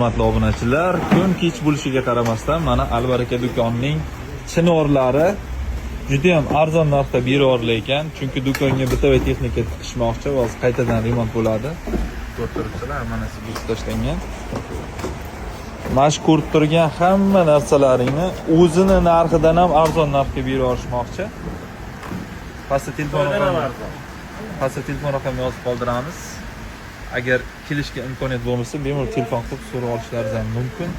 Hurmatli obunachilar, kun kech bo'lishiga qaramasdan mana Albaraka do'konining chinorlari juda ham arzon narxda berilar ekan, chunki do'konga бытовой texnika tiqishmoqchi, hozir qaytadan remont bo'ladi. Ko'rib turibsizlar, hamma narsa buzib tashlangan. Mana shu ko'rib turgan hamma narsalaringni o'zini narxidan ham arzon narxga berib yuborishmoqchi. Pastda telefon raqami, pastda telefon raqami yozib qoldiramiz. Agar kelishga imkoniyat bo'lmasa, bemalol telefon qilib so'rab olishlaringiz ham mumkin.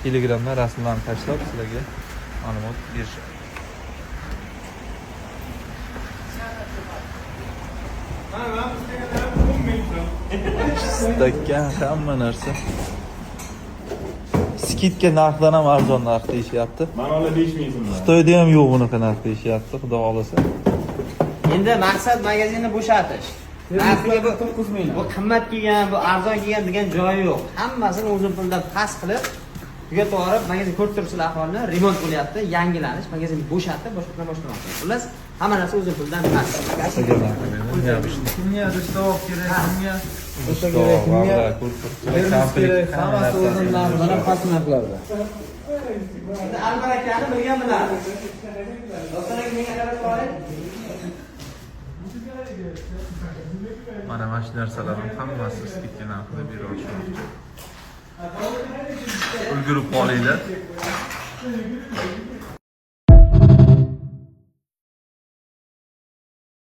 Telegramdan rasmlarni tashlab sizlarga ma'lumot berishadi. Stakan hamma narsa. Скидка narxdan ham arzon narx deyishyapti. Mana ular 5000 so'mdan. Xitoyda ham yo'q bunaqa narx deyishyapti, xudo xohlasa. Endi maqsad magazinni bo'shatish. Narxiga bu 9000. Bu qimmat kelgan, bu arzon kelgan degan joyi yo'q. Hammasini o'zini puldan past qilib, tugatib yuborib, magazin ko'rib turibsizlar ahvolini, remont bo'lyapti, yangilanish, magazin bo'shatib, boshqatdan boshlamoqchi. Xullas, hamma narsa o'zini puldan past. Kimga dushtoq kerak, kimga O'sha kerak, kimga termos kerak, hammasi o'zini narxidan ham past narxlarda. Endi Albarakani bilgan biladi. Doston aka, menga qarab qoling. Mana shu narsalarning hammasi скидка narxida berib yuborishmoqchi. Ulgurib qolinglar.